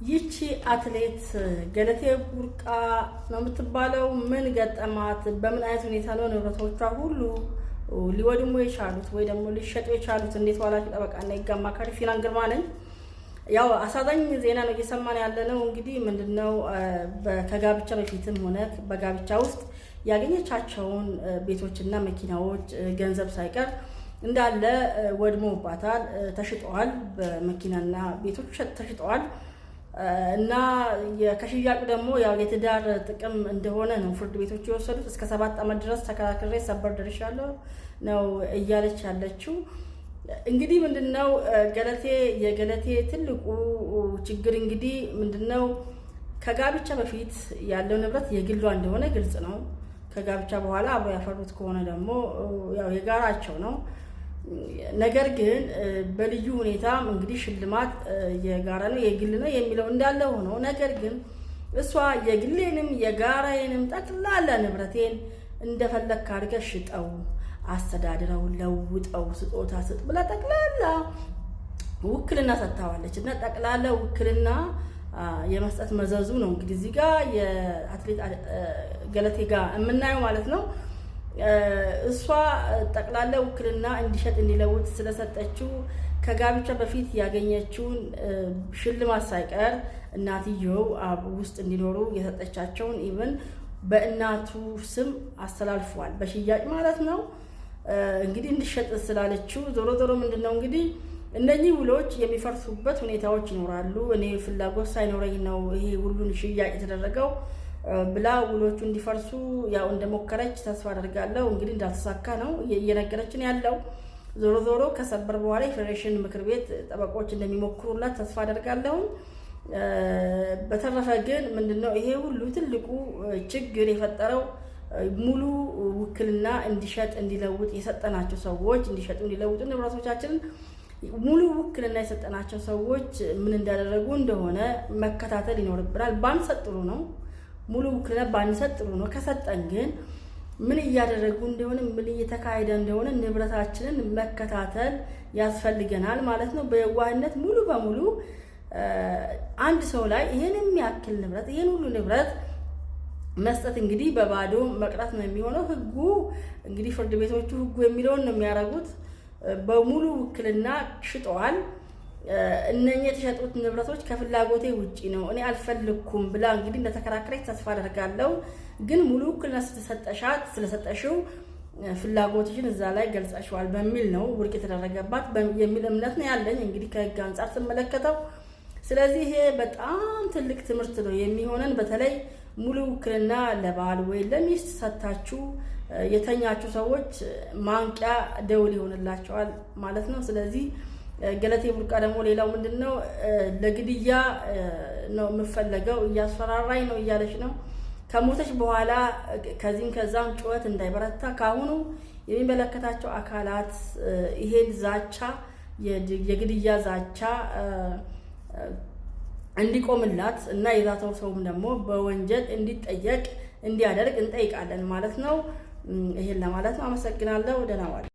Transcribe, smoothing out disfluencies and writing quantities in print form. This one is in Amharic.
ይቺ አትሌት ገለቴ ቡርቃ ነው የምትባለው። ምን ገጠማት? በምን አይነት ሁኔታ ነው ንብረቶቿ ሁሉ ሊወድሙ የቻሉት ወይ ደግሞ ሊሸጡ የቻሉት? እንዴት ዋላችሁ? ጠበቃና የህግ አማካሪ ፊናን ግርማ ነኝ። ያው አሳዛኝ ዜና ነው እየሰማን ያለ ነው። እንግዲህ ምንድነው ከጋብቻ በፊትም ሆነ በጋብቻ ውስጥ ያገኘቻቸውን ቤቶችና መኪናዎች ገንዘብ ሳይቀር እንዳለ ወድሞባታል፣ ተሽጠዋል። በመኪናና ቤቶች ተሽጠዋል። እና ከሽያጩ ደግሞ ያው የትዳር ጥቅም እንደሆነ ነው ፍርድ ቤቶች የወሰዱት። እስከ 7 ዓመት ድረስ ተከራክሬ ሰበር ደርሻለሁ ነው እያለች ያለችው። እንግዲህ ምንድነው ገለቴ የገለቴ ትልቁ ችግር እንግዲህ ምንድነው ከጋብቻ በፊት ያለው ንብረት የግሏ እንደሆነ ግልጽ ነው። ከጋብቻ በኋላ አብሮ ያፈሩት ከሆነ ደግሞ ያው የጋራቸው ነው። ነገር ግን በልዩ ሁኔታ እንግዲህ ሽልማት የጋራ ነው የግል ነው የሚለው እንዳለ ሆኖ ነገር ግን እሷ የግሌንም የጋራዬንም ጠቅላላ ንብረቴን እንደፈለግክ አድርገህ ሽጠው፣ አስተዳድረው፣ ለውጠው፣ ስጦታ ስጥ ብላ ጠቅላላ ውክልና ሰጥታዋለች። እና ጠቅላላ ውክልና የመስጠት መዘዙ ነው እንግዲህ እዚህ ጋር የአትሌት ገለቴ ጋር የምናየው ማለት ነው። እሷ ጠቅላላ ውክልና እንዲሸጥ እንዲለውጥ ስለሰጠችው ከጋብቻ በፊት ያገኘችውን ሽልማት ሳይቀር እናትየው ውስጥ እንዲኖሩ የሰጠቻቸውን even በእናቱ ስም አስተላልፏል፣ በሽያጭ ማለት ነው። እንግዲህ እንዲሸጥ ስላለችው ዞሮ ዞሮ ምንድን ነው እንግዲህ እነኚህ ውሎች የሚፈርሱበት ሁኔታዎች ይኖራሉ። እኔ ፍላጎት ሳይኖረኝ ነው ይሄ ሁሉን ሽያጭ የተደረገው ብላ ውሎቹ እንዲፈርሱ ያው እንደሞከረች ተስፋ አደርጋለሁ። እንግዲህ እንዳልተሳካ ነው እየነገረችን ያለው። ዞሮ ዞሮ ከሰበር በኋላ የፌዴሬሽን ምክር ቤት ጠበቆች እንደሚሞክሩላት ተስፋ አደርጋለሁ። በተረፈ ግን ምንድነው ይሄ ሁሉ ትልቁ ችግር የፈጠረው ሙሉ ውክልና እንዲሸጥ እንዲለውጥ የሰጠናቸው ሰዎች እንዲሸጡ እንዲለውጡ ንብረቶቻችንን ሙሉ ውክልና የሰጠናቸው ሰዎች ምን እንዳደረጉ እንደሆነ መከታተል ይኖርብናል። ባንሰጥ ጥሩ ነው። ሙሉ ውክልና ባንሰጥ ጥሩ ነው። ከሰጠን ግን ምን እያደረጉ እንደሆነ ምን እየተካሄደ እንደሆነ ንብረታችንን መከታተል ያስፈልገናል ማለት ነው። በየዋህነት ሙሉ በሙሉ አንድ ሰው ላይ ይህን የሚያክል ንብረት ይህን ሁሉ ንብረት መስጠት እንግዲህ በባዶ መቅረት ነው የሚሆነው። ህጉ እንግዲህ ፍርድ ቤቶቹ ህጉ የሚለውን ነው የሚያደርጉት። በሙሉ ውክልና ሽጠዋል። እነኚህ የተሸጡት ንብረቶች ከፍላጎቴ ውጪ ነው፣ እኔ አልፈልኩም ብላ እንግዲህ እንደተከራከረች ተስፋ አደርጋለሁ። ግን ሙሉ ውክልና ስለሰጠሻት ስለሰጠሽው ፍላጎትሽን እዛ ላይ ገልጸሽዋል በሚል ነው ውድቅ የተደረገባት የሚል እምነት ነው ያለኝ እንግዲህ ከህግ አንጻር ስመለከተው። ስለዚህ ይሄ በጣም ትልቅ ትምህርት ነው የሚሆነን። በተለይ ሙሉ ውክልና ለባል ወይ ለሚስት ሰጥታችሁ የተኛችሁ ሰዎች ማንቂያ ደውል ይሆንላቸዋል ማለት ነው። ስለዚህ ገለቴ ቡርቃ ደግሞ ሌላው ምንድን ነው ለግድያ ነው የምፈለገው፣ እያስፈራራኝ ነው እያለች ነው። ከሞተች በኋላ ከዚህም ከዛም ጩኸት እንዳይበረታ ከአሁኑ የሚመለከታቸው አካላት ይሄን ዛቻ የግድያ ዛቻ እንዲቆምላት እና የዛተው ሰውም ደግሞ በወንጀል እንዲጠየቅ እንዲያደርግ እንጠይቃለን ማለት ነው። ይሄን ለማለት ነው። አመሰግናለሁ። ደህና ዋሉ።